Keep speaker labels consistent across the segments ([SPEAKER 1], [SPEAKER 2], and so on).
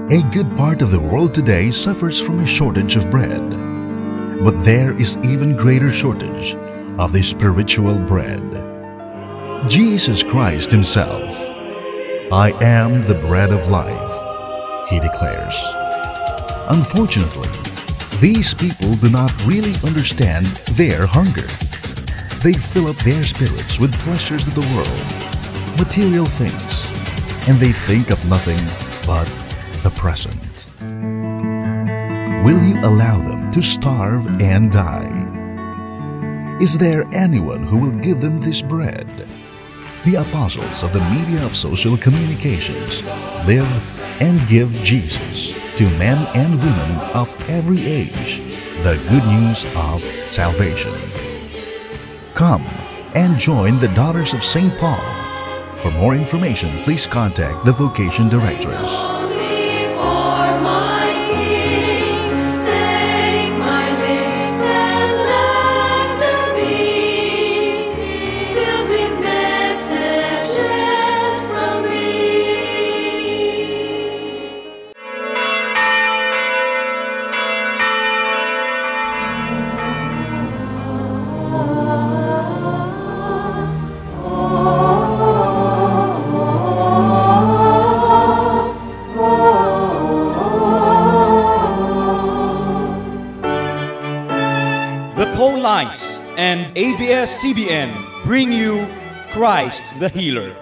[SPEAKER 1] A good part of the world today suffers from a shortage of bread. But there is even greater shortage of the spiritual bread. Jesus Christ Himself, "I am the bread of life," He declares. Unfortunately, these people do not really understand their hunger. They fill up their spirits with pleasures of the world, material things, and they think of nothing but the present. Will you allow them to starve and die? Is there anyone who will give them this bread? The apostles of the media of social communications live and give Jesus to men and women of every age the good news of salvation. Come and join the Daughters of St. Paul. For more information, please contact the Vocation Directress.
[SPEAKER 2] Only for my King, take my lips and let them be filled with messages from thee.
[SPEAKER 3] The Paulites and ABS-CBN bring you Christ the Healer.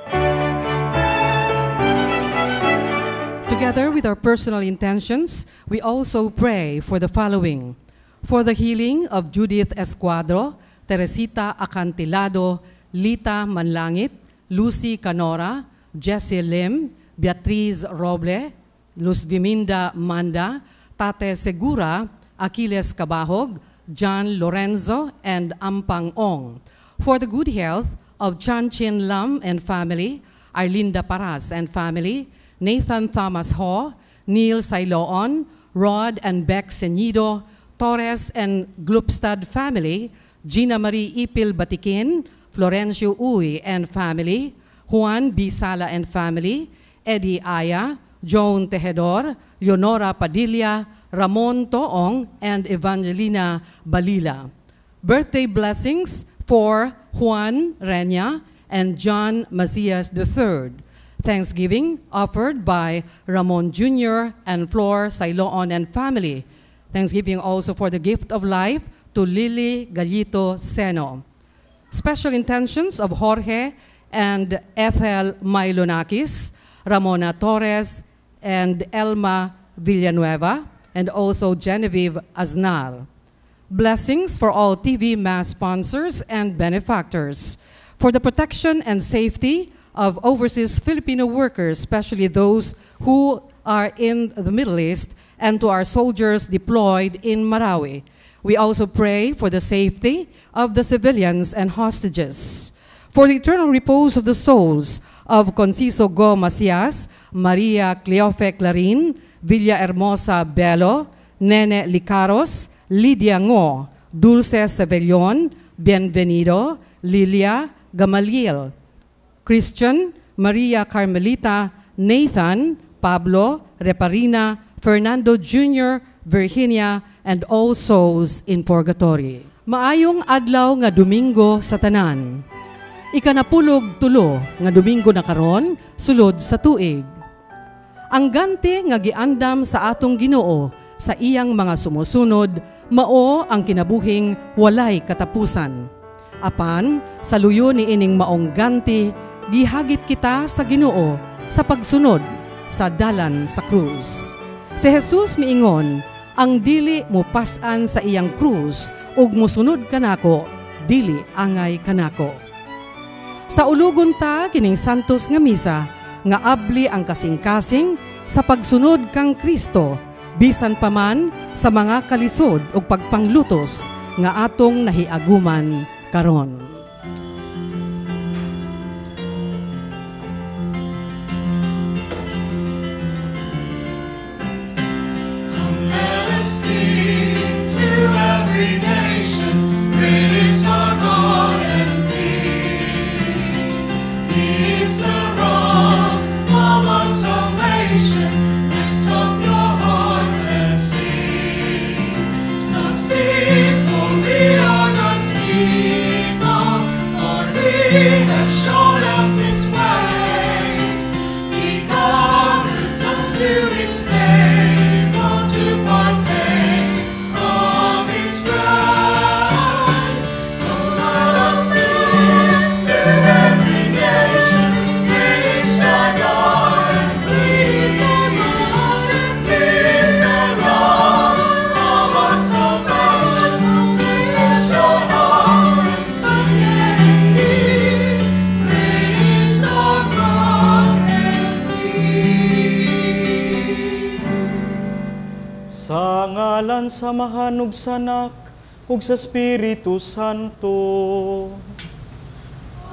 [SPEAKER 4] Together with our personal intentions, we also pray for the following. For the healing of Judith Escuadro, Teresita Acantilado, Lita Manlangit, Lucy Canora, Jesse Lim, Beatriz Roble, Luz Viminda Manda, Tate Segura, Achilles Cabahog, John Lorenzo, and Ampang Ong. For the good health of Chan Chin Lam and family, Arlinda Paras and family, Nathan Thomas Ho, Neil Sailoon, Rod and Beck Senido, Torres and Glupstad family, Gina Marie Ipil Batikin, Florencio Uy and family, Juan B. Sala and family, Eddie Aya, Joan Tejedor, Leonora Padilla, Ramon Toong, and Evangelina Balila. Birthday blessings for Juan Renya and John Macias III. Thanksgiving offered by Ramon Jr. and Flor Sailoon and family. Thanksgiving also for the gift of life to Lily Gallito Seno. Special intentions of Jorge and Ethel Mailonakis, Ramona Torres, and Elma Villanueva, and also Genevieve Aznar. Blessings for all TV Mass sponsors and benefactors. For the protection and safety of overseas Filipino workers, especially those who are in the Middle East, and to our soldiers deployed in Marawi. We also pray for the safety of the civilians and hostages. For the eternal repose of the souls of Conciso Go Macias, Maria Cleofe Clarin, Villa Hermosa Bello, Nene Licaros, Lydia Ngo, Dulce Sevellon, Bienvenido, Lilia Gamaliel, Christian, Maria Carmelita, Nathan, Pablo, Reparina, Fernando Jr., Virginia, and all souls in purgatory. Maayong adlaw nga Domingo sa tanan. Ikanapulog tulo nga Domingo na karon sulod sa tuig. Ang ganti nga giandam sa atong Ginoo sa iyang mga sumusunod mao ang kinabuhing walay katapusan. Apan sa luyo ni ining maong ganti gihagit kita sa Ginoo sa pagsunod sa dalan sa krus. Si Jesus miingon, ang dili mopas-an sa iyang krus ug mosunod kanako, dili angay kanako. Sa ulugon ta kining santos nga misa nga abli ang kasing-kasing sa pagsunod kang Kristo bisan pa man sa mga kalisod ug pagpanglutos nga atong nahiaguman karon.
[SPEAKER 2] Come, let us sing to every nation, great is our God and King. He is the rock of our salvation, lift up
[SPEAKER 5] sa Amahan ug sa Anak ug sa Espiritu Santo.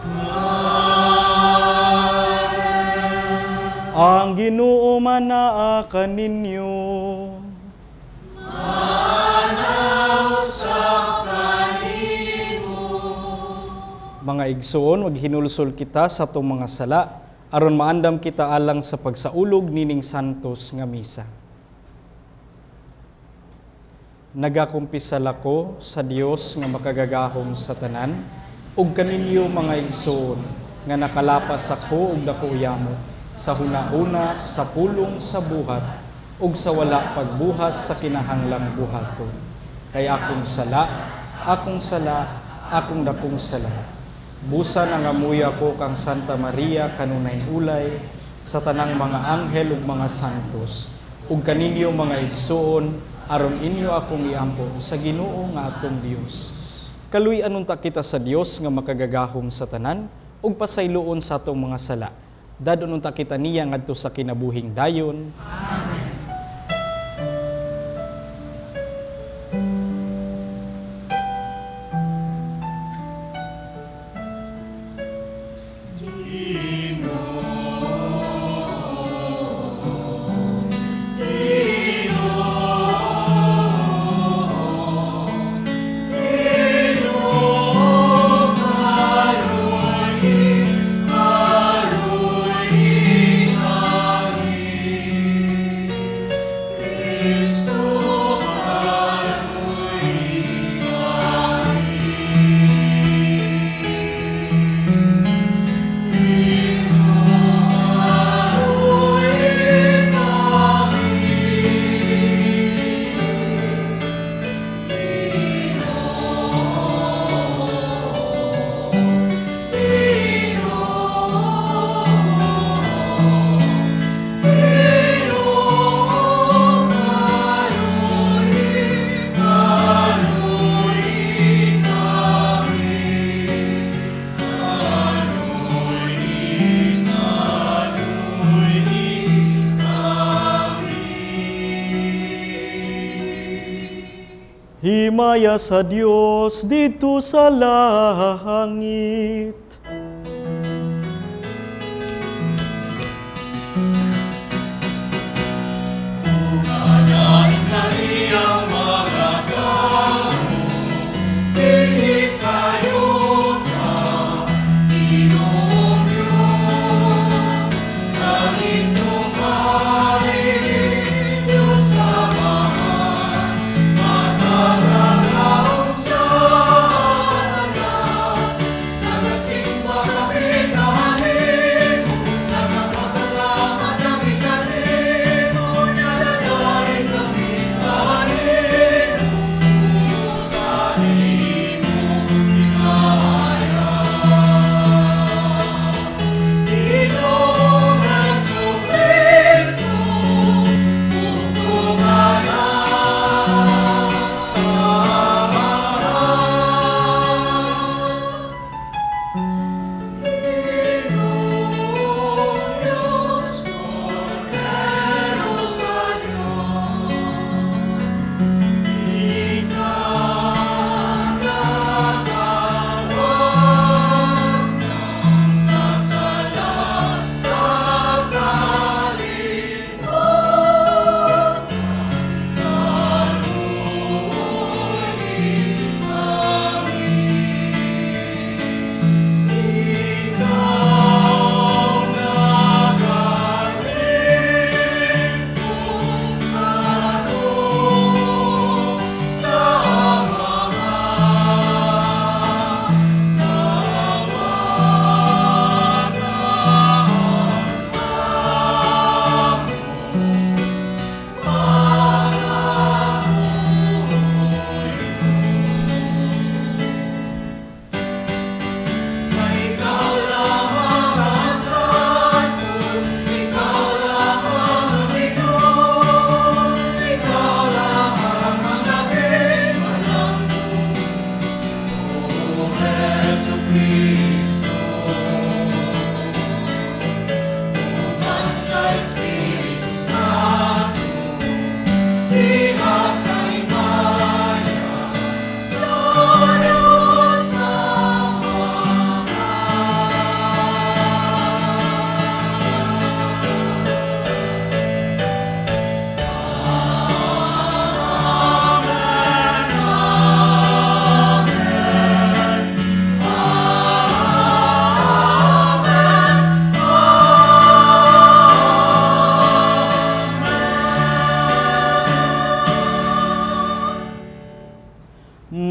[SPEAKER 5] Amen. Ang Ginoo manaa kaninyo.
[SPEAKER 2] Manaw sa kanimo.
[SPEAKER 5] Mga igsoon, maghinulsol kita sa atong mga sala aron maandam kita alang sa pagsaulog nining santos nga misa. Nagakumpisal ako sa Dios nga makagagahom sa tanan ug kaninyo mga igsoon nga nakalapas ako og dako yamo sa hunahuna, sa pulong, sa buhat ug sa wala pagbuhat sa kinahanglang buhaton. Kay akong sala, akong sala, akong dakong sala. Busa nangamuya ko kang Santa Maria kanunay ulay sa tanang mga anghel ug mga santos ug kaninyo mga igsoon aron inyo akong iampo sa Ginoo nga atong Dios. Kaluy-an unta kita sa Dios nga makagagahom sa tanan ug pasayloon sa atong mga sala. Dadon unta kita niya ngadto sa kinabuhing dayon.
[SPEAKER 2] Amen.
[SPEAKER 5] Himaya sa Dios dito sa langit.
[SPEAKER 2] Uganain sa iyang mga tao, dinhi sa yuta, Ginoong Diyos, langit ug hari, Diyos Amahan, makagagahom sa tanan, nagasimba.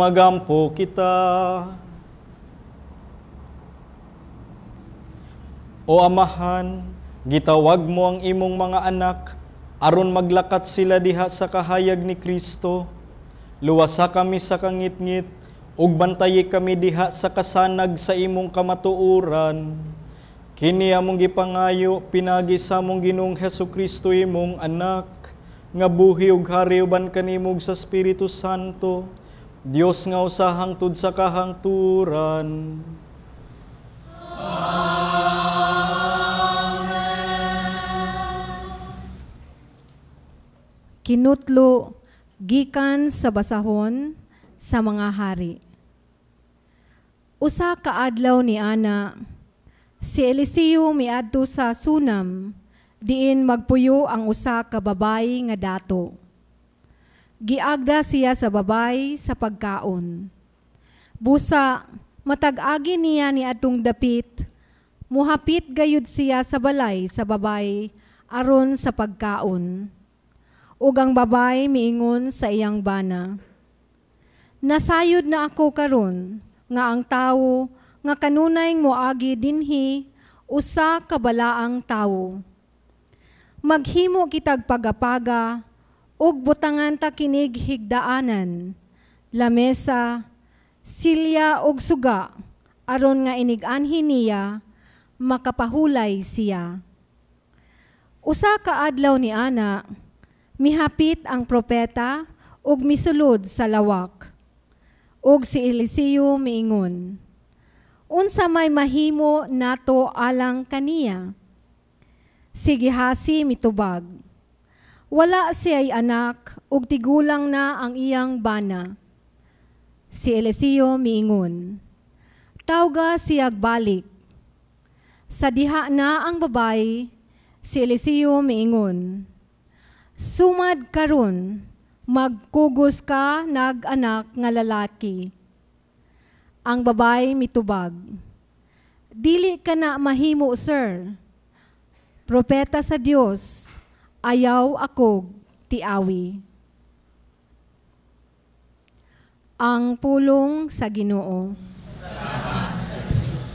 [SPEAKER 5] Magampo kita. O Amahan, gitawag mo ang imong mga anak aron maglakat sila diha sa kahayag ni Kristo. Luwasa kami sa kangitngit ug bantayi kami diha sa kasanag sa imong kamatuoran. Kini among gipangayo pinagi sa among Ginoong Hesukristo imong anak, nga buhi ug hari uban kanimo sa Espiritu Santo, Dios nga usa hangtod sa kahangturan.
[SPEAKER 6] Kinutlo gikan sa basahon sa mga hari. Usa ka adlaw ni ana, si Eliseo miadto sa Sunam, diin magpuyo ang usa ka babayi nga dato. Giagda siya sa babay sa pagkaon. Busa matag-agi niya ni atong dapit, muhapit gayud siya sa balay sa babay aron sa pagkaon. Ug ang babay miingon sa iyang bana, "Nasayod na ako karon nga ang tawo nga kanunay moagi dinhi usa ka balaang tawo. Maghimo kitag pagapaga ug butangan ta kinig higdaanan, lamesa, silya ug suga, aron nga inig-anhi niya makapahulay siya." Usa ka adlaw ni ana, mihapit ang propeta ug misulod sa lawak. Ug si Eliseo miingon, "Unsa may mahimo nato alang kaniya?" Si Gehasi mitubag, "Wala siya'y anak ug tigulang na ang iyang bana." Si Eliseo miingon, "Tawga siyag balik." Sa diha na ang babay, si Eliseo miingon, "Sumad karon, magkugos ka nag-anak nga lalaki." Ang babay mitubag, "Dili ka na mahimo, sir. Propeta sa Dios, ayaw akog tiawi." Ang pulong sa Ginoo.
[SPEAKER 2] Salamat sa Diyos.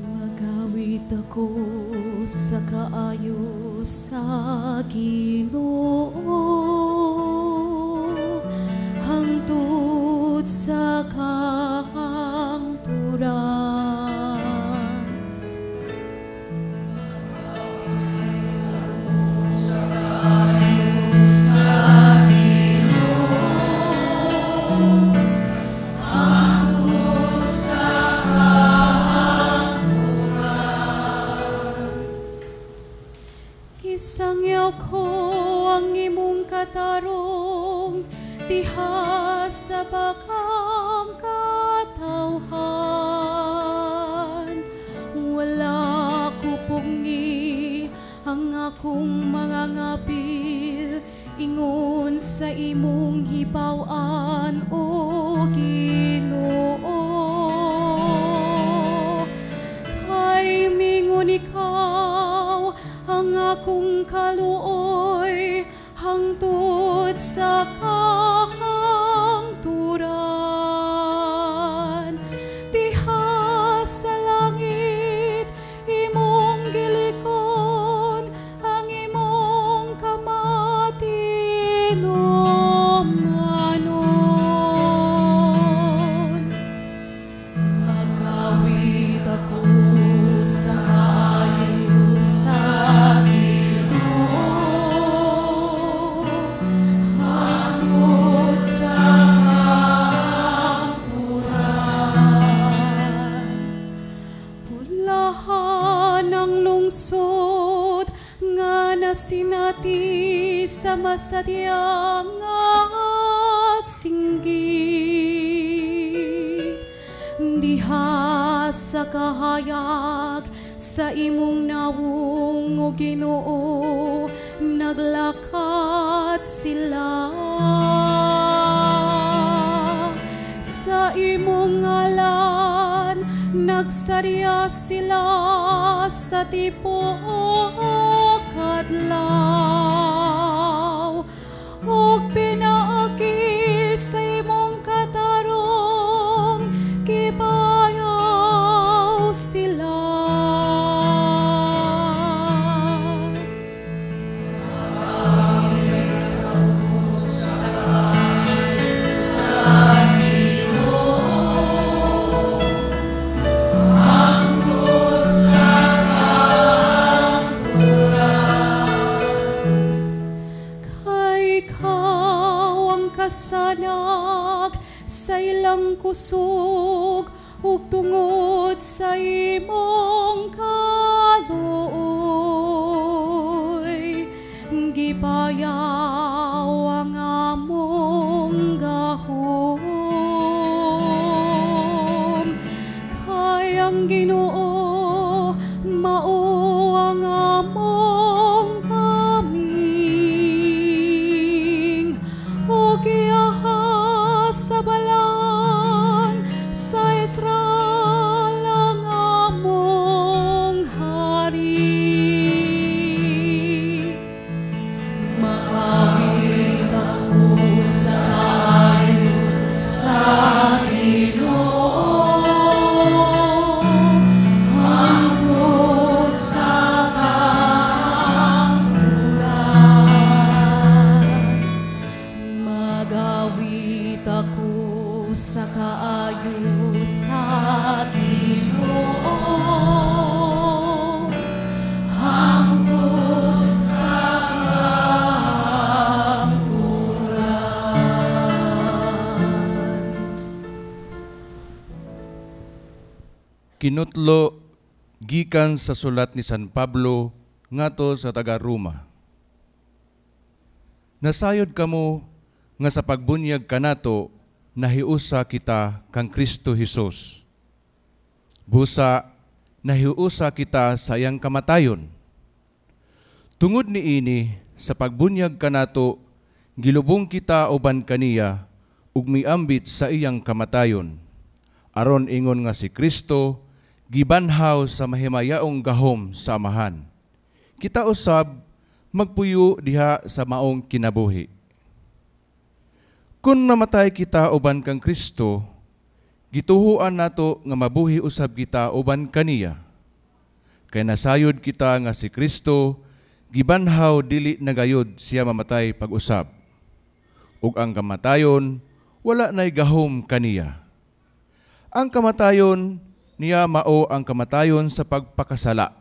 [SPEAKER 7] Magawit ako sa kaayo sa Ginoo, hangtod sa kahangturan.
[SPEAKER 2] Sa kaayo sa Ginoo, hangtod sa kahangturan.
[SPEAKER 7] Gisangyaw ko ang imong katarong diha sa bakang katawhan. Wala ko pungi ang akong mga ngapil ingon sa imong hibaw-an, O Ginoo. Kay mingon ikaw ang akong kaluoy hangtod sa kahangturan. Diha sa langit imong gilikon ang imong kamatinumanon.
[SPEAKER 2] Magawit ako sa kaayo sa Ginoo, hangtod sa kahangturan.
[SPEAKER 7] Pulahan ang lungsod nga nasinati sa masadyang nga singgit. Diha sa kahayag sa imong nawong, O Ginoo, naglakat sila. Sa imong ngalan nagsarya sila sa tibuok adlaw. Pagkasanag sa ilang kusog ug tungod sa imong kaluoy, gipayaw ang among gahom. Kay ang Ginoo mao ang among taming ug giahas sa balaan sa Israel ang among hari. Makawit ako sa kaayo sa Ginoo, hangtod sa kahangturan. Magawit ako sa kaayo sa Ginoo, hangtod sa kahangturan.
[SPEAKER 8] Kinutlo gikan sa sulat ni San Pablo ngadto sa taga Roma. Nasayod kamo nga sa pagbunyag kanato nahiusa kita kang Kristo Hesus. Busa nahiusa kita sa iyang kamatayon. Tungod niini sa pagbunyag kanato gilubong kita uban kaniya ug miambit sa iyang kamatayon. Aron ingon nga si Kristo gibanhaw sa mahimayaong gahom sa Amahan. Kita usab magpuyo diha sa maong kinabuhi. Kung namatay kita uban kang Kristo, gituhuan nato nga mabuhi usab kita uban kaniya. Kay nasayod kita nga si Kristo gibanhaw dili na gayud siya mamatay pag-usab. Ug ang kamatayon wala nay gahom kaniya. Ang kamatayon niya mao ang kamatayon sa pagpakasala.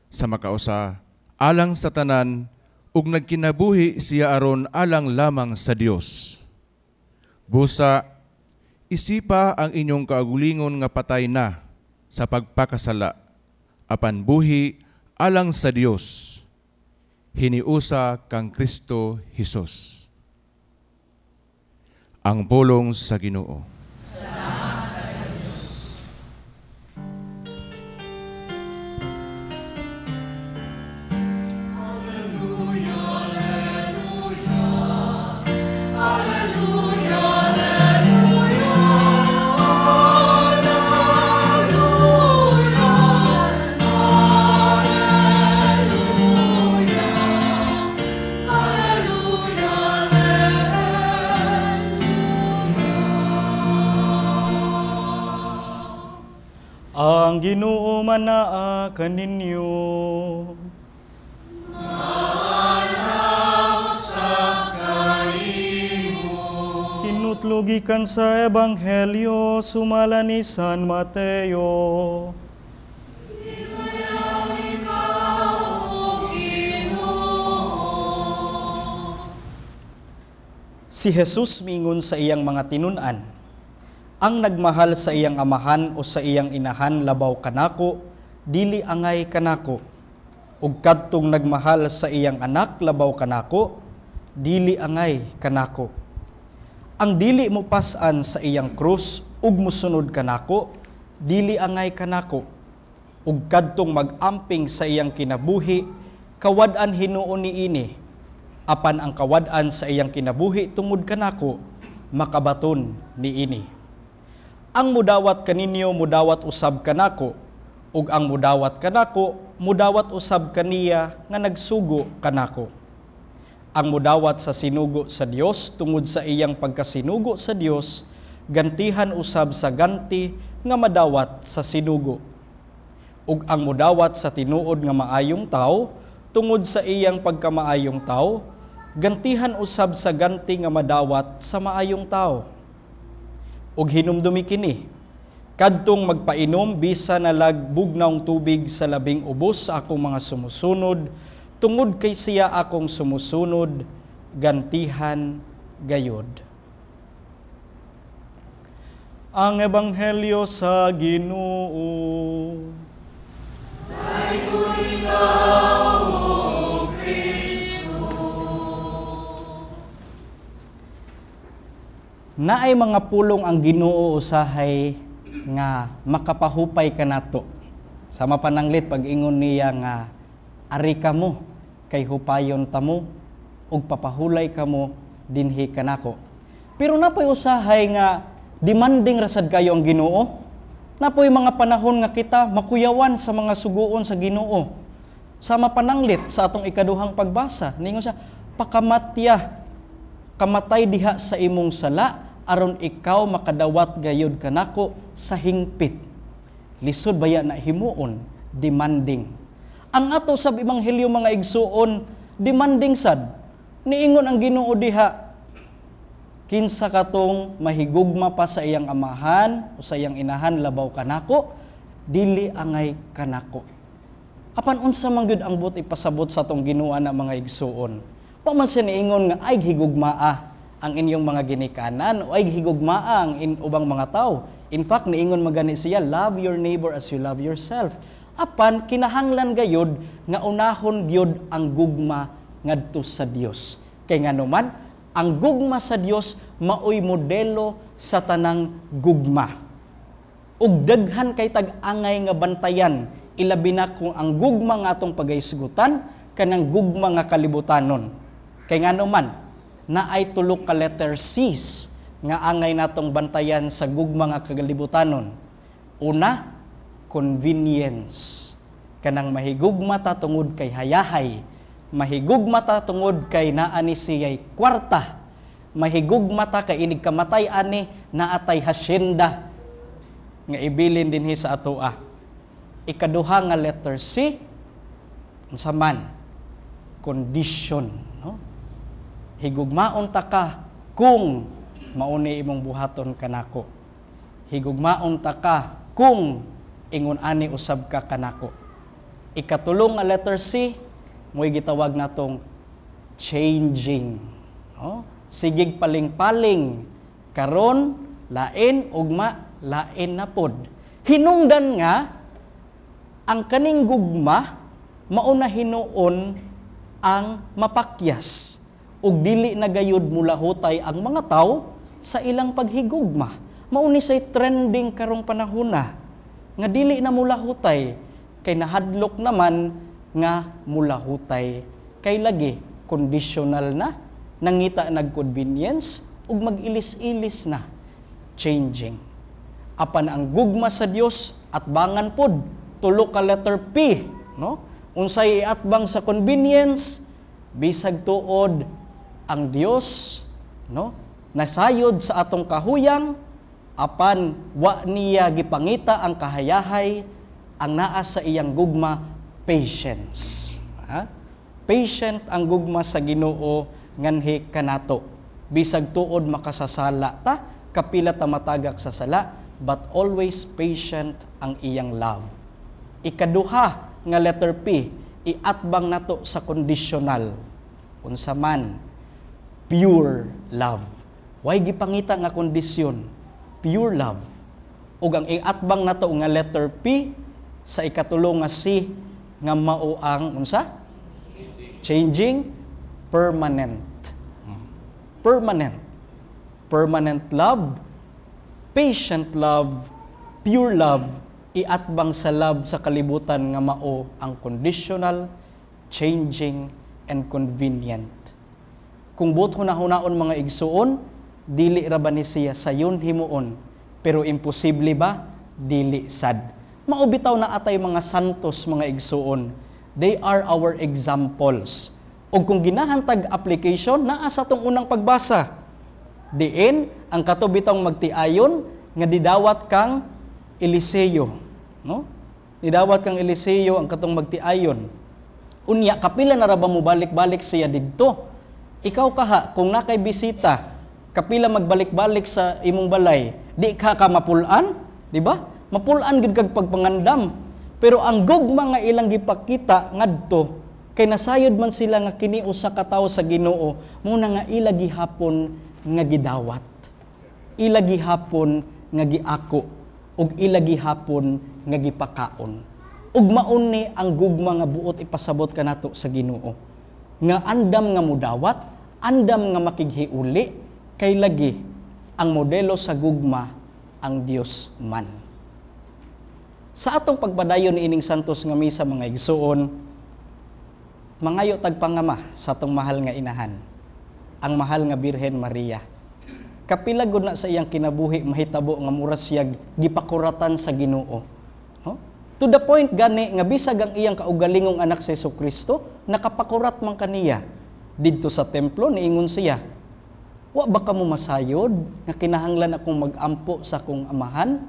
[SPEAKER 8] Sa makausa, alang sa tanan, ug nagkinabuhi siya aron alang lamang sa Dios. Busa, isipa ang inyong kaugalingon nga patay na sa pagpakasala, apan buhi alang sa Dios. Hiniusa kang Kristo Hesus. Ang pulong sa Ginoo.
[SPEAKER 5] Ang Ginoo manaa kaninyo. Kinutlo gikan sa Ebanghelyo sumala ni San Mateo. Si Jesus miingon sa iyang mga tinun-an, ang nagmahal sa iyang amahan o sa iyang inahan labaw kanako, dili angay kanako. Ug kadtong nagmahal sa iyang anak labaw kanako, dili angay kanako. Ang dili mo pas-an sa iyang krus ug mosunod kanako, dili angay kanako. Ug kadtong mag-amping sa iyang kinabuhi, kawad-an hinuon niini. Apan ang kawad-an sa iyang kinabuhi tungod kanako, makabaton niini. Ang mudawat kaninyo mudawat usab kanako, ug ang mudawat kanako mudawat usab kaniya nga nagsugo kanako. Ang mudawat sa sinugo sa Dios tungod sa iyang pagkasinugo sa Dios, gantihan usab sa ganti nga madawat sa sinugo. Ug ang mudawat sa tinuod nga maayong tawo tungod sa iyang pagkamaayong tawo, gantihan usab sa ganti nga madawat sa maayong tawo. Ug hinumdumi kini, kadtong magpainom bisa nalag bugnawng tubig sa labing ubos sa akong mga sumusunod, tungod kay siya akong sumusunod, gantihan gayod. Ang Ebanghelyo sa Ginoo.
[SPEAKER 2] Ikaw, O Kristo.
[SPEAKER 5] Naay mga pulong ang Ginoo usahay nga makapahupay kanato. Sa mapananglit pag-ingon niya nga ari kamo kay hupayon tamo ug papahulay kamo dinhi kanako. Pero napoy usahay nga demanding rasad kayo ang Ginoo. Napoy mga panahon nga kita makuyawan sa mga suguon sa Ginoo. Sa mapananglit sa atong ikaduhang pagbasa, ningon siya, pakamatya, kamatay diha sa imong sala aron ikaw makadawat gayud kanako sa hingpit. Lisod baya na himuon, demanding. Ang ato sa ebanghelyo mga igsuon, demanding sad. Niingon ang Ginoo diha, kinsa katong mahigugma pa sa iyang amahan o sa iyang inahan labaw kanako, dili angay kanako. Apan unsa man gyud ang buot ipasabot sa atong Ginoo na mga igsuon? Wa man siya niingon nga ay higugmaa ang inyong mga ginikanan o ay higugmaa ang ubang mga tawo. In fact, niingon magani siya, love your neighbor as you love yourself. Apan kinahanglan gayud nga unahon gyud ang gugma ngadto sa Dios. Kay nganuman, ang gugma sa Dios maoy modelo sa tanang gugma. Ug daghan kay tag-angay nga bantayan, ilabi na kung ang gugma nga atong pagahisgutan kanang gugma nga kalibutanon. Kay nganuman, naay tulo ka letter C's nga angay natong bantayan sa gugma nga kalibutanon. Una, convenience. Kanang mahigugma ta tungod kay hayahay, mahigugma ta tungod kay naa ni siya'y kwarta, mahigugma ta kay inig kamatay ani naatay hasyenda nga ibilin dinhi sa atoa. Ikaduha nga letter C, unsa man? Condition, no? Higugmaon ta ka kung mauni imong buhaton kanako. Higugmaon ta ka kung ingon ani usab ka kanako. Ikatulong nga letter C, mo'y gitawag natong changing, no? Sigig paling-paling, karon lain, ugma lain na pod. Hinungdan nga ang kaning gugma mauna hinuon ang mapakyas ug dili na gayud mulahutay ang mga tawo sa ilang paghigugma. Mauni say trending karong panahona nga dili na mulahutay kay nahadlok naman nga mulahutay kay lagi conditional na, nangita nag-convenience ug mag-ilis-ilis na, changing. Apan ang gugma sa Dios at bangan pod tulo ka letter P, no? Unsay iatbang sa convenience, bisag tuod ang Dios, no? Nasayod sa atong kahuyang, apan wa niya gipangita ang kahayahay, ang naa sa iyang gugma, patience. Ha? Patient ang gugma sa Ginoo nganhi kanato. Bisag tuod makasasala ta, kapila ta matagak sa sala, but always patient ang iyang love. Ikaduha nga letter P, iatbang nato sa conditional. Unsa man, pure love. Way gipangita nga kondisyon, pure love. Ug ang iatbang nato nga letter P sa ikatulo nga C nga mao ang unsa? Changing, permanent. Permanent. Permanent love, patient love, pure love, iatbang sa love sa kalibutan nga mao ang conditional, changing, and convenient. Kung buot hunahunaon mga igsuon, dili ra ba ni siya sayon himuon, pero imposible ba? Dili sad. Mao bitaw na atay mga santos mga igsuon. They are our examples. Og kung ginahantag application, naa sa tong unang pagbasa. Diin ang kato bitawng magtiayon nga didawat kang Eliseo, no? Didawat kang Eliseo ang katong magtiayon. Unya kapila na ra ba mo balik-balik siya didto? Ikaw kaha kung nakay bisita, kapila magbalik-balik sa imong balay, di ka ka mapulan, di ba? Mapulan gid kag pagpangandam. Pero ang gugma nga ilang gipakita ngadto Kay nasayod man sila nga kini usa ka tawo sa Ginoo, mao na nga ila gihapon nga gidawat, ila gihapon nga giako, ug ila gihapon nga gipakaon. Ug maon ni ang gugma nga buot ipasabot kanato sa Ginoo. Nga andam nga mudawat, andam nga makighiuli, kay lagi ang modelo sa gugma ang Dios man. Sa atong pagpadayon niining santos nga misa, mga igsuon, mangayo tag pangama sa atong mahal nga inahan, ang mahal nga Birhen Maria. Kapila gud na sa iyang kinabuhi mahitabo nga mura siyag gipakuratan sa Ginoo. No? To the point gani nga bisag ang iyang kaugalingong anak si Jesucristo nakapakurat man kaniya. Didto sa templo niingon siya, "Wa ba kamo masayod nga kinahanglan akong magampo sa akong amahan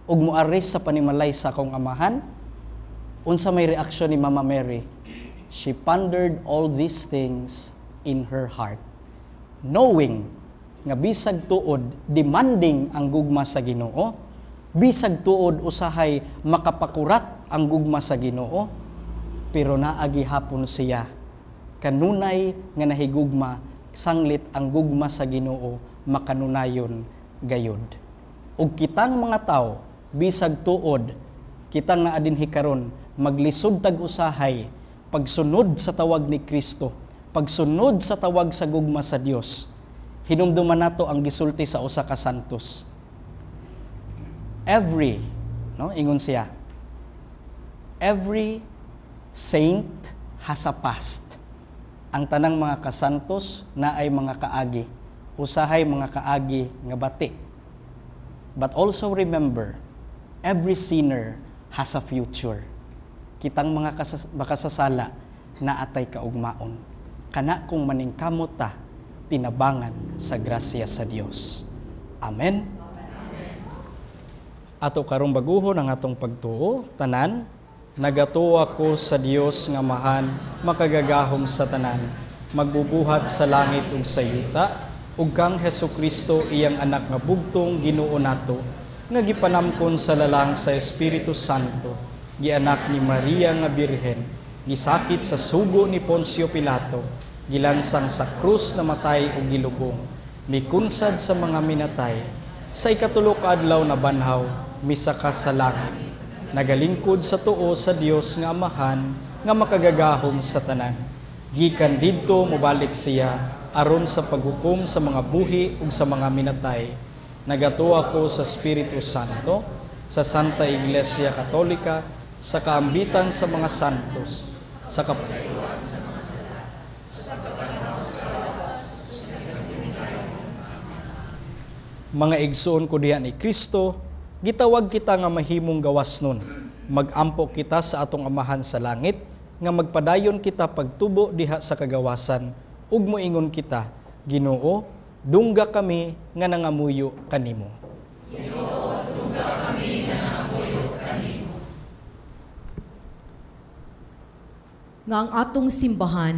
[SPEAKER 5] ug moaris sa panimalay sa akong amahan?" Unsa may reaksyon ni Mama Mary? She pondered all these things in her heart, knowing nga bisag tuod demanding ang gugma sa Ginoo, bisag tuod usahay makapakurat ang gugma sa Ginoo, pero naa gihapon siya kanunay nga nahigugma sanglit ang gugma sa Ginoo makanunayon gayud. Ug kitang mga tawo, bisag tuod kitang naa dinhi karon maglisod tag usahay pagsunod sa tawag ni Kristo, pagsunod sa tawag sa gugma sa Dios. Hinumduman nato ang gisulti sa usa ka santos. Every, no, ingon siya, every saint has a past. Ang tanang mga kasantos naay mga kaagi, usahay mga kaagi nga bati. But also remember, every sinner has a future. Kitang mga makasasala naatay kaugmaon. Kana kung maningkamot ta, tinabangan sa grasya sa Dios. Amen. Ato karong baguhon ang atong pagtuo, tanan. Nagatuo ako sa Dios nga Amahan, makagagahom sa tanan, magbubuhat sa langit ug sa yuta, ug kang Hesukristo iyang anak nga bugtong Ginoo nato, nga gipanamkon sa lalang sa Espiritu Santo, gianak ni Maria nga Birhen, gisakit sa sugo ni Poncio Pilato, gilansang sa krus, namatay ug gilubong, mikunsad sa mga minatay, sa ikatulo ka adlaw nabanhaw, misaka sa langit, nagalingkod sa tuo sa Dios nga Amahan nga makagagahom sa tanan. Gikan didto mobalik siya aron sa paghukom sa mga buhi ug sa mga minatay. Nagatuo ako sa Espiritu Santo, sa Santa Iglesia Katolika, sa kaambitan sa mga santos, sa mga igsuon ko diha ni Kristo, gitawag kita nga mahimong gawas nun. Magampo kita sa atong Amahan sa langit, nga magpadayon kita pagtubo diha sa kagawasan, ug moingon kita, Ginoo, dungga kami nga nangamuyo kanimo.
[SPEAKER 2] Ginoo, dungga kami nga nangamuyo kanimo.
[SPEAKER 7] Nga ang atong simbahan,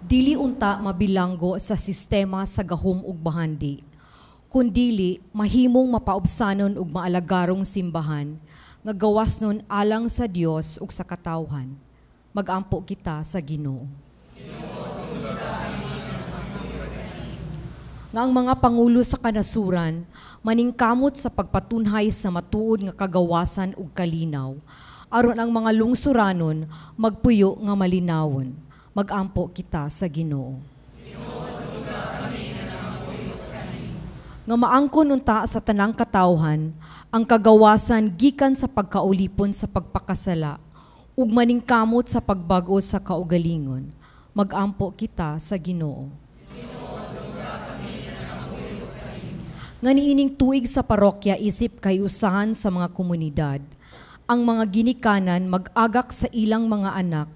[SPEAKER 7] dili unta mabilanggo sa sistema sa gahom ug bahandi, kundili mahimong mapaubsanon ug maalagarong simbahan nga gawas nun alang sa Dios ug sa katawhan. Magampo kita sa Ginoo. Nga ang mga pangulo sa kanasuran maningkamot sa pagpatunhay sa matuod nga kagawasan ug kalinaw, aron ang mga lungsuranon magpuyo nga malinawon. Magampo kita sa Ginoo. Nga maangkon unta sa tanang katawhan ang kagawasan gikan sa pagkaulipon sa pagpakasala ug maningkamot sa pagbag-o sa kaugalingon. Magampo kita sa Ginoo. Nga niining tuig sa parokya isip kayusahan sa mga komunidad, ang mga ginikanan mag-agak sa ilang mga anak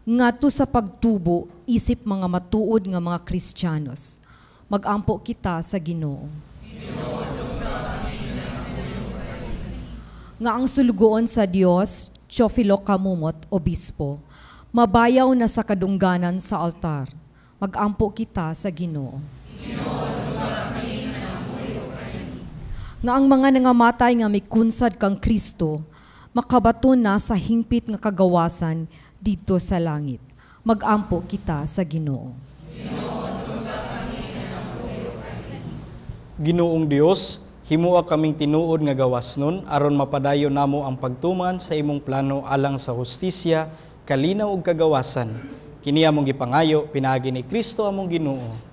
[SPEAKER 7] ngadto sa pagtubo isip mga matuod nga mga Kristiyanos. Magampo kita sa Ginoo. Nga ang sulugoon sa Dios, Teofilo Camomot, Obispo, mabayaw na sa kadungganan sa altar. Magampo kita sa Ginoo. Nga ang mga nangamatay nga mikunsad kang Kristo, makabaton na sa hingpit nga kagawasan didto sa langit. Magampo kita sa Ginoo.
[SPEAKER 5] Ginoong Dios, himua kaming tinuod nga gawasnon aron mapadayon namo ang pagtuman sa imong plano alang sa hustisya, kalinaw ug kagawasan. Kini among gipangayo pinaagi ni Kristo among Ginoo.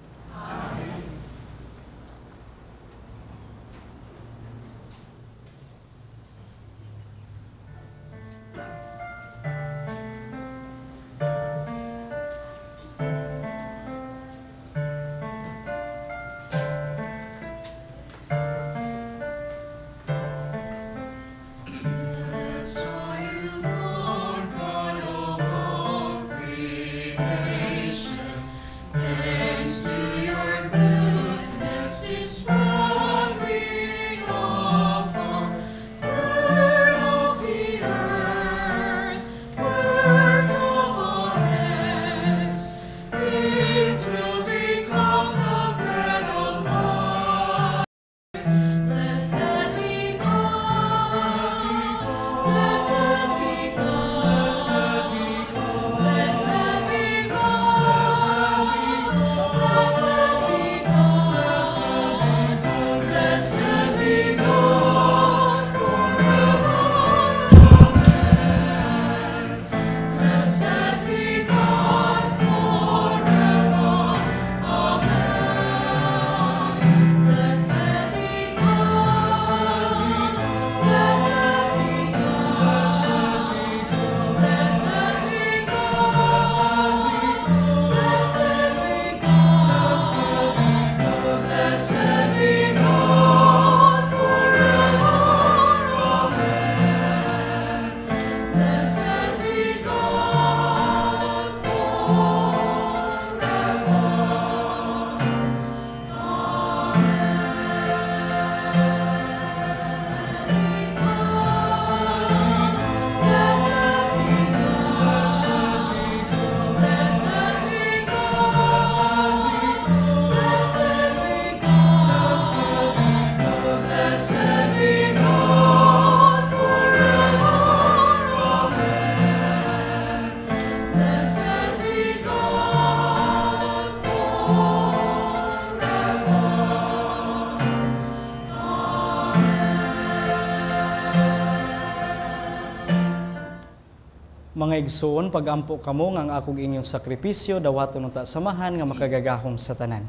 [SPEAKER 5] Mga igsoon, pagampo kamo nga ang akong inyong sakripisyo dawaton unta samahan nga makagagahom sa tanan.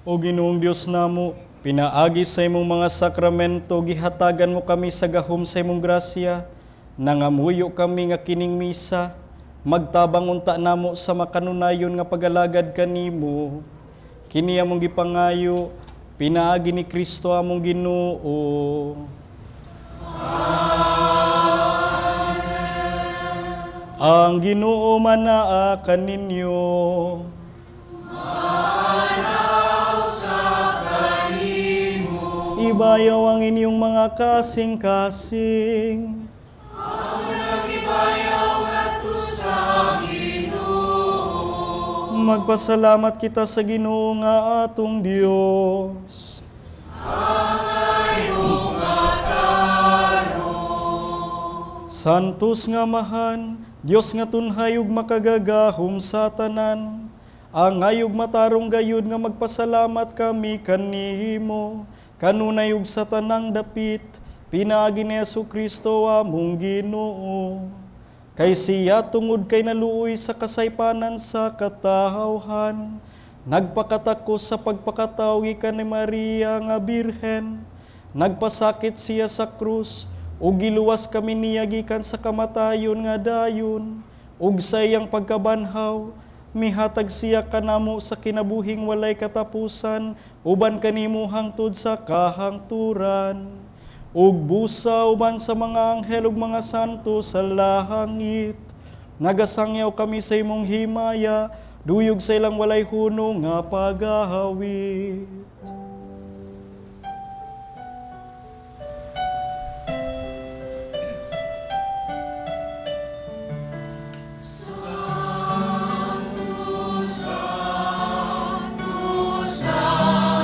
[SPEAKER 5] O Ginoong Dios namo, pinaagi sa imong mga sakramento gihatagan mo kami sa gahom sa imong grasya. Nangamuyo kami nga kining misa magtabang unta namo sa makanunayon nga pagalagad kanimo. Kini among gipangayo pinaagi ni Kristo among Ginoo. Amen. Ang Ginoo manaa kaninyo. Ibayaw ang inyong mga kasing-kasing. Magpasalamat kita sa Ginoo nga atong Dios. Santos nga Amahan, Dios nga tunhay ug makagagahom sa tanan, angay ug matarong gayud nga magpasalamat kami kanimo, kanunay ug sa tanang dapit, pinaagi ni Jesu-Kristo among Ginoo. Kay siya tungod kay naluoy sa kasaypanan sa katawhan, nagpakatakos sa pagpakataw gikan ni Maria nga Birhen, nagpasakit siya sa krus, ug giluwas kami niya gikan sa kamatayon nga dayon, ug sa iyang pagkabanhaw, mihatag siya kanamo sa kinabuhing walay katapusan, uban kanimo hangtod sa kahangturan. Ug busa uban sa mga anghel ug mga santo sa langit, nagasangyaw kami sa imong himaya, duyog sa ilang walay hunong nga pagahawit.
[SPEAKER 2] Santo, Santo, Santo,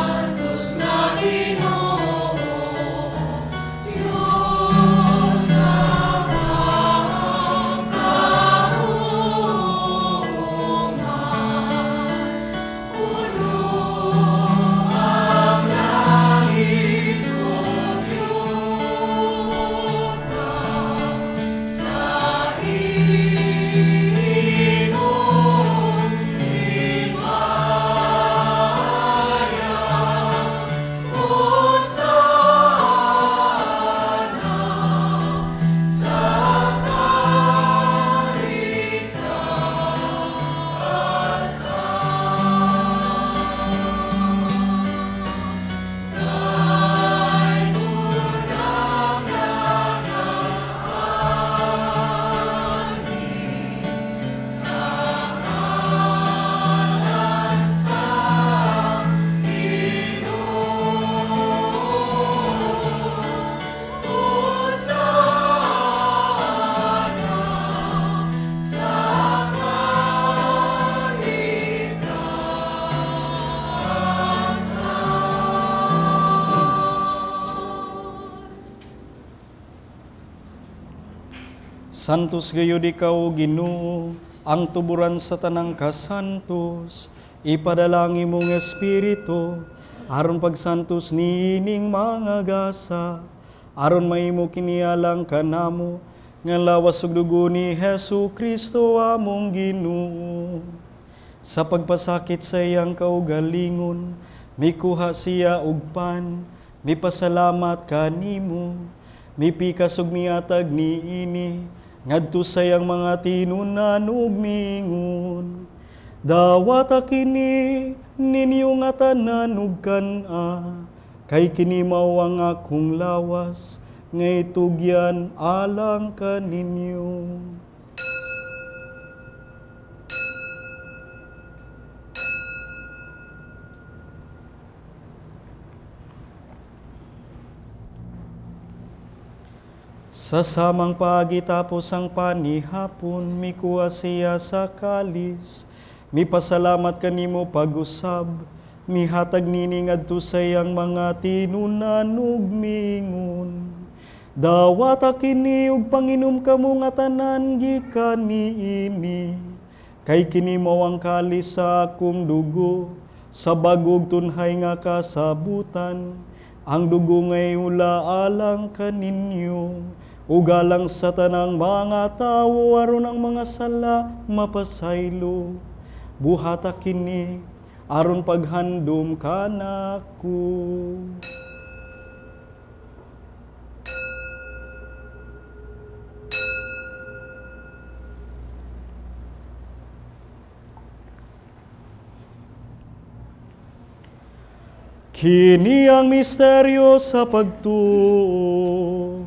[SPEAKER 5] Santos gayud ikaw, Ginoo, ang tuburan sa tanang kasantos. Ipadala ang imong espiritu aron pagsantos niining mga gasa, aron mahimo kinialang kanamo nga lawas ug dugo ni Hesus Kristo among Ginoo. Sa pagpasakit sa iyang kaugalingon, mikuha siya og pan, mipasalamat kanimo, mipikas ug miatag niini ngadto sa iyang mga tinunan ug miingon: Dawata kini ninyo nga tanan ug kan-a, kay kini mao ang akong lawas nga itugyan alang kaninyo. Sa samang pagitapos ang panihapon, mikuha siya sa kalis, mipasalamat kanimo pag-usab, mihatag nini ngadto sa iyang mga tinunan ug miingon: Dawata kini ug panginom kamo nga tanan gikan niini, kay kini mao ang kalis sa akong dugo, sa bag-ong tunhay nga kasabutan. Ang dugo ngay ula alang kaninyo, ug alang sa tanang mga tawo aron ang mga sala mapasaylo. Buhata kini aron paghandom kanako. Kini ang misteryo sa pagtuo.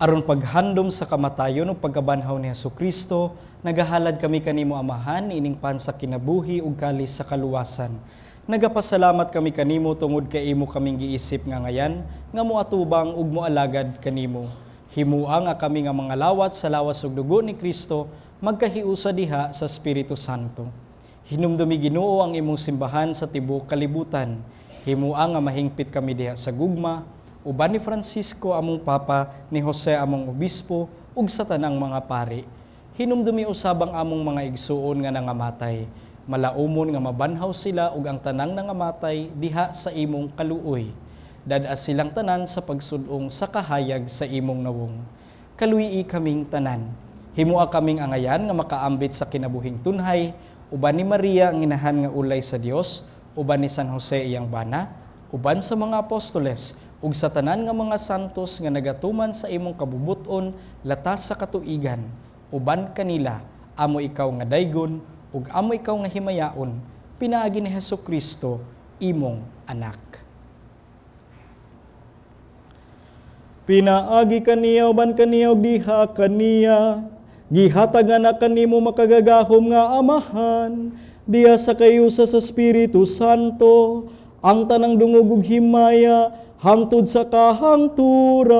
[SPEAKER 5] Aron paghandom sa kamatayon ug pagkabanhaw ni Hesukristo, nagahalad kami kanimo Amahan ining pan sa kinabuhi ug kalis sa kaluwasan. Nagapasalamat kami kanimo tungod kay imo kaming giisip nga ngayan nga moatubang ug moalagad kanimo. Himua nga kami nga mga lawat sa lawas ug dugo ni Kristo magkahiusa diha sa Espiritu Santo. Hinumdumi Ginoo ang imong simbahan sa tibuok kalibutan. Himua nga mahingpit kami diha sa gugma, uban ni Francisco among Papa, ni Jose among Obispo, ug sa tanang mga pari. Hinumdumi usab ang among mga igsuon nga nangamatay. Malaumon nga mabanhaw sila ug ang tanang nangamatay diha sa imong kaluoy. Dad-as silang tanan sa pagsudong sa kahayag sa imong nawong. Kaluyi kaming tanan. Himua kaming angayan nga makaambit sa kinabuhing tunhay, uban ni Maria ang inahan nga ulay sa Dios, uban ni San Jose iyang bana, uban sa mga apostoles, ug sa tanan nga mga santos nga nagatuman sa imong kabubuton latas sa katuigan, uban kanila amo ikaw nga daygon ug amo ikaw nga himayaon, pinaagi ni Hesukristo imong anak. Pinaagi kaniya uban kaniya ug diha kaniya, gihatagan na kanimo makagagahom nga Amahan, diha sa kayusa sa Espiritu Santo, ang tanang dungog ug himaya hangtod sa kahangturan.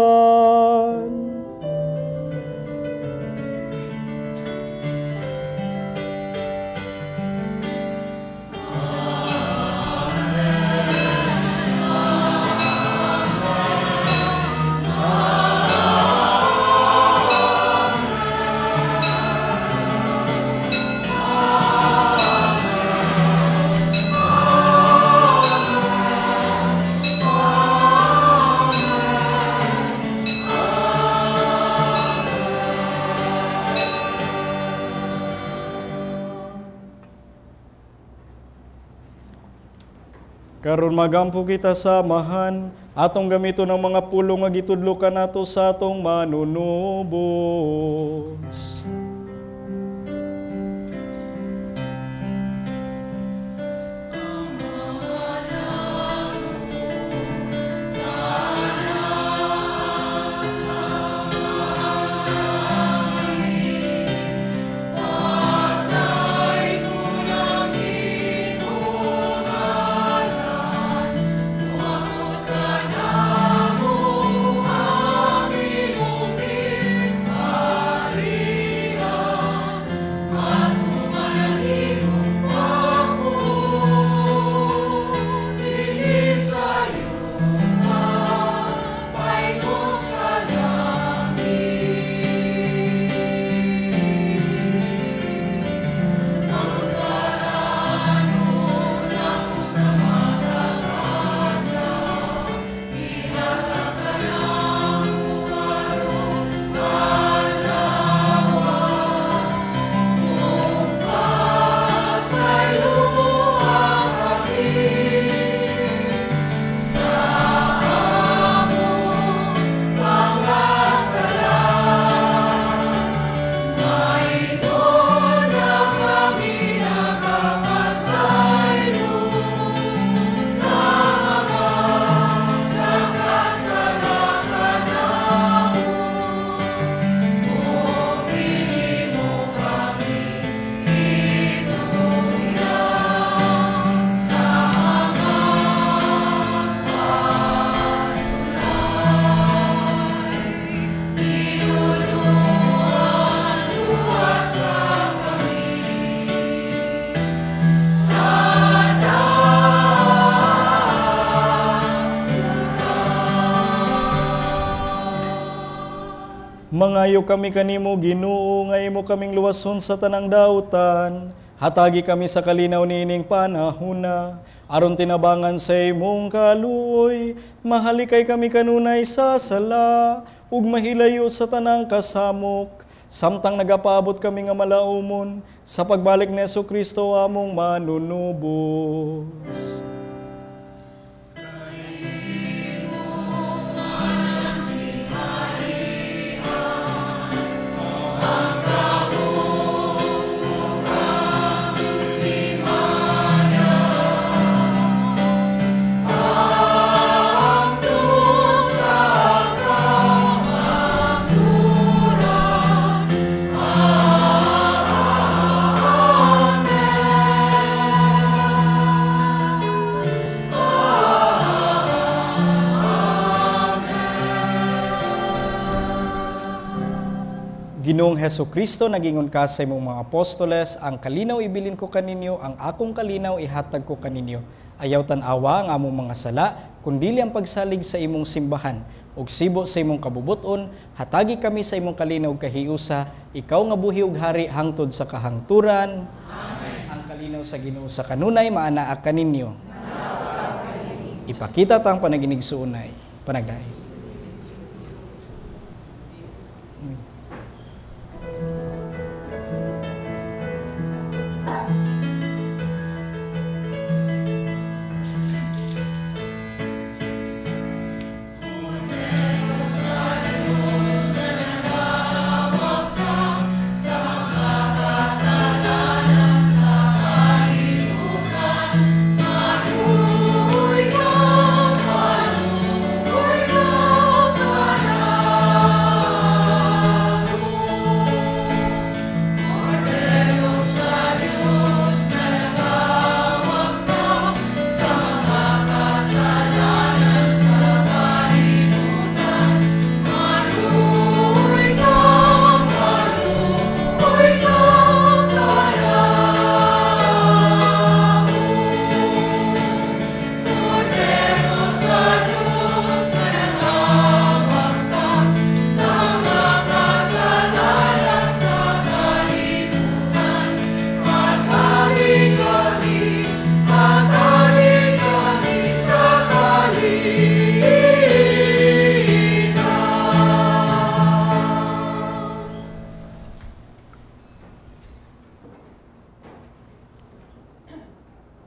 [SPEAKER 5] Karon magampo kita sa Amahan, atong gamiton ang mga pulong nga gitudlo kanato sa atong manunubos.
[SPEAKER 2] Amen.
[SPEAKER 5] Mangayo kami kanimo, Ginoo, nga imo kaming luwason sa tanang dautan. Hatagi kami sa kalinaw niining panahuna, aron tinabangan sa imong kaluoy. Mahalikay kami kanunay sa sala, ug mahilayo sa tanang kasamok, samtang nagapaabot kami nga malaumon sa pagbalik ni Hesukristo among manunubos. Ginoong Hesukristo, nagingon ka sa imong mga apostoles, ang kalinaw ibilin ko kaninyo, ang akong kalinaw ihatag ko kaninyo. Ayaw tan-awa ang among mga sala, kundili ang pagsalig sa imong simbahan. Ug sibo sa imong kabubuton, hatagi kami sa imong kalinaw kahiusa, ikaw nga buhi ug hari hangtod sa kahangturan. Amen. Ang kalinaw sa Ginoo sa kanunay maanaa kaninyo. Ipakita tang panaginig suunay. Panagdayon.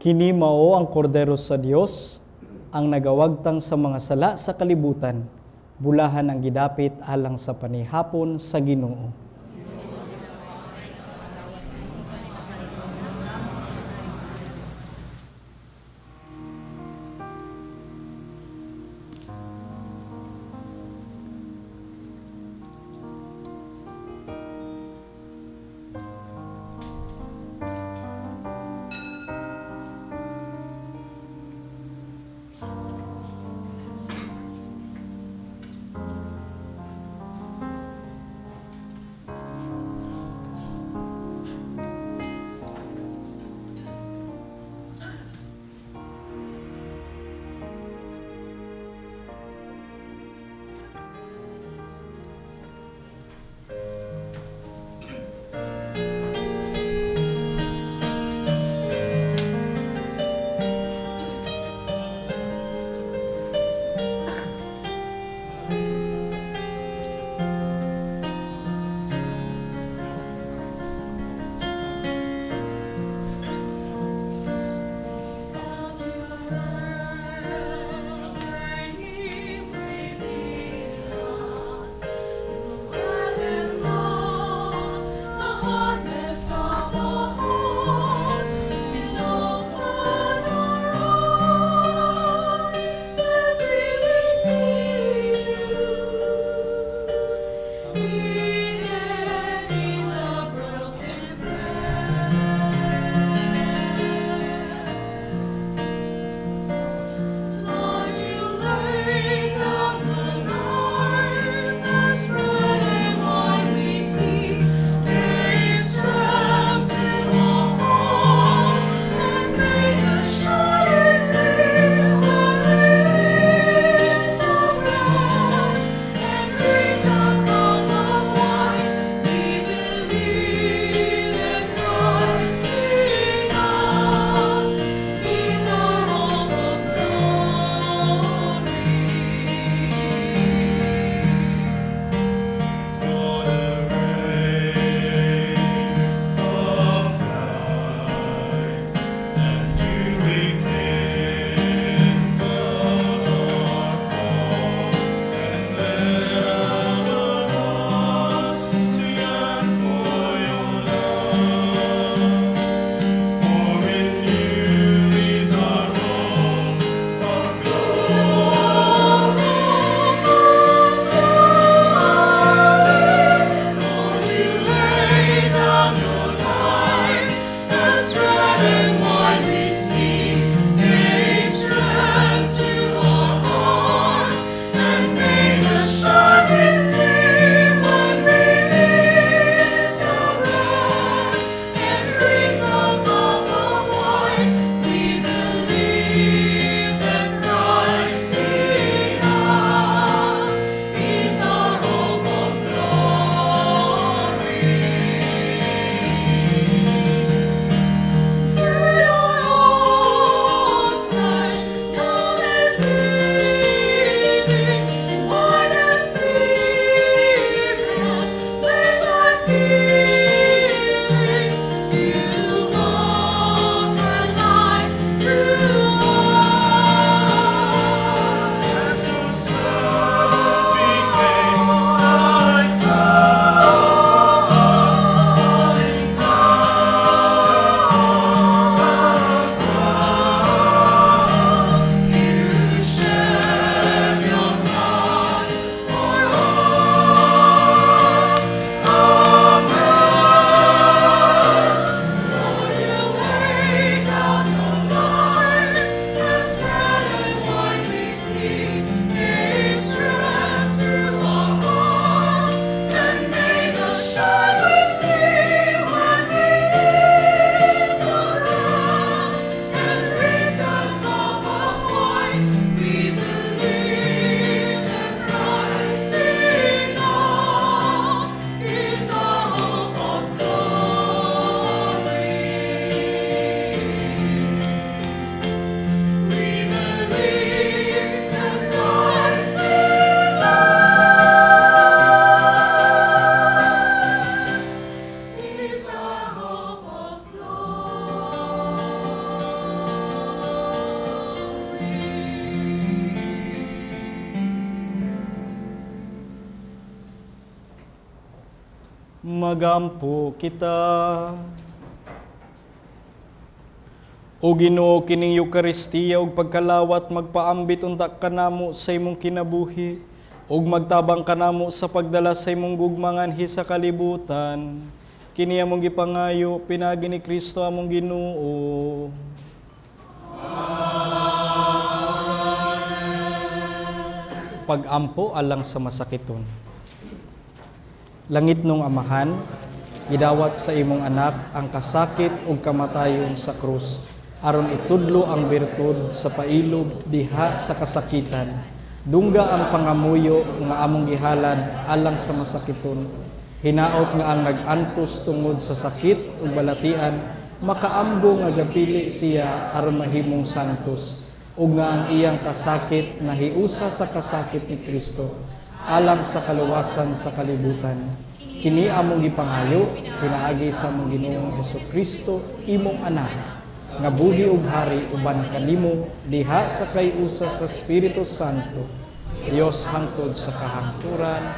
[SPEAKER 5] Kini mao ang kordero sa Dios, ang nagawagtang sa mga sala sa kalibutan, bulahan ang gidapit alang sa panihapon sa Ginoo. Magampo kita. O Ginoo, kining Eukaristiya ug pagkalawat magpaambit unta kanamo sa imong kinabuhi ug magtabang kanamo sa pagdala sa imong gugma nganhi sa kalibutan. Kini among gipangayo pinaagi ni Kristo among Ginoo. Amen. Pagampo alang sa masakiton. Langit nung Amahan, gidawat sa imong anak ang kasakit ug kamatayon sa krus, aron itudlo ang birtud sa pailob diha sa kasakitan. Dungga ang pangamuyo nga among gihalad alang sa masakiton. Hinaot nga ang nag-antos tungod sa sakit ug balatian, makaamgo nga gapili siya aron mahimong santos, ug nga ang iyang kasakit nahiusa sa kasakit ni Kristo alang sa kaluwasan sa kalibutan. Kini among gipangayo pinaagi sa among Ginoong Hesukristo, imong anak, nga buhi ug hari uban kanimo diha sa kay-usa sa Espiritu Santo, Dios hangtod sa kahangturan.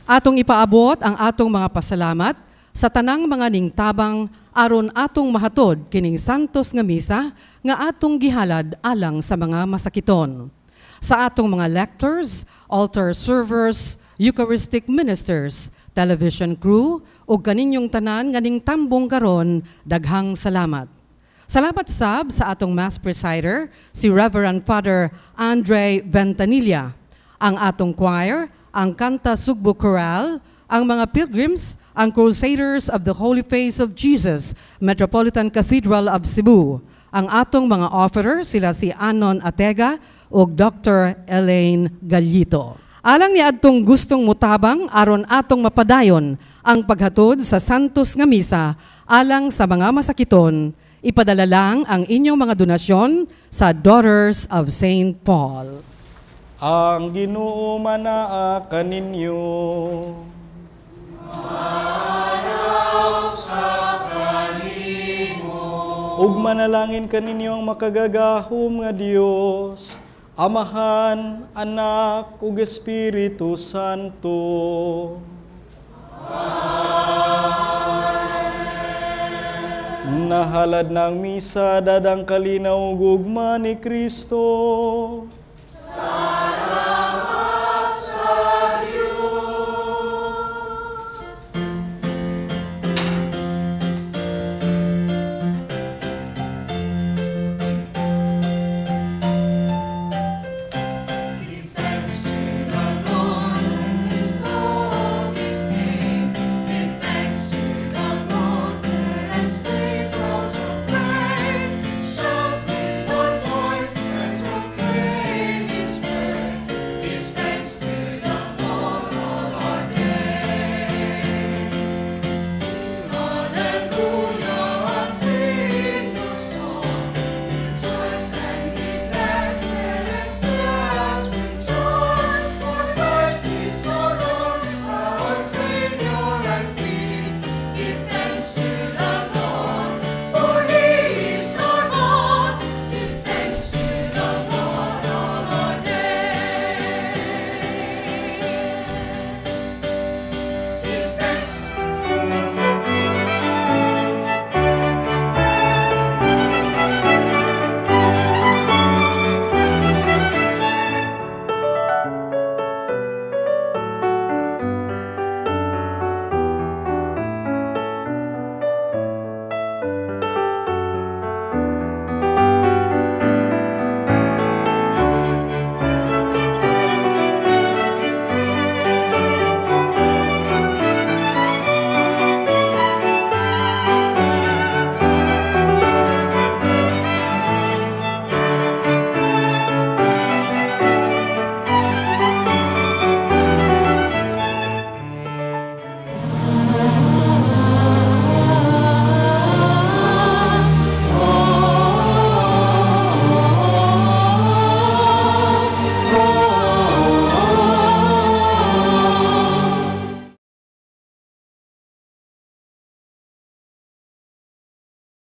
[SPEAKER 4] Atong ipaabot ang atong mga pasalamat sa tanang mga ningtabang aron atong mahatod kining santos nga misa nga atong gihalad alang sa mga masakiton. Sa atong mga lectors, altar servers, Eucharistic ministers, television crew, ug kaninyong tanan nga ningtambong karon, daghang salamat. Salamat sab sa atong Mass Presider, si Reverend Father Andre Ventanilla, ang atong choir, ang Kanta Sugbo Chorale, ang mga pilgrims, ang Crusaders of the Holy Face of Jesus, Metropolitan Cathedral of Cebu, ang atong mga offerer, sila si Anon Atega ug Dr. Elaine Gallito. Alang ni adtong gustong mutabang aron atong mapadayon ang paghatod sa Santos nga Misa alang sa mga masakiton, ipadala lang ang inyong mga donasyon sa Daughters of St. Paul.
[SPEAKER 5] Ang Ginoo manaa kaninyo. Ug manalangin kaninyo ang makagagahom nga Dios, Amahan, Anak, ug Espiritu Santo. Amen. Nahalad ng misa, dadang kalinaw gugma ni Kristo.
[SPEAKER 2] Salamat.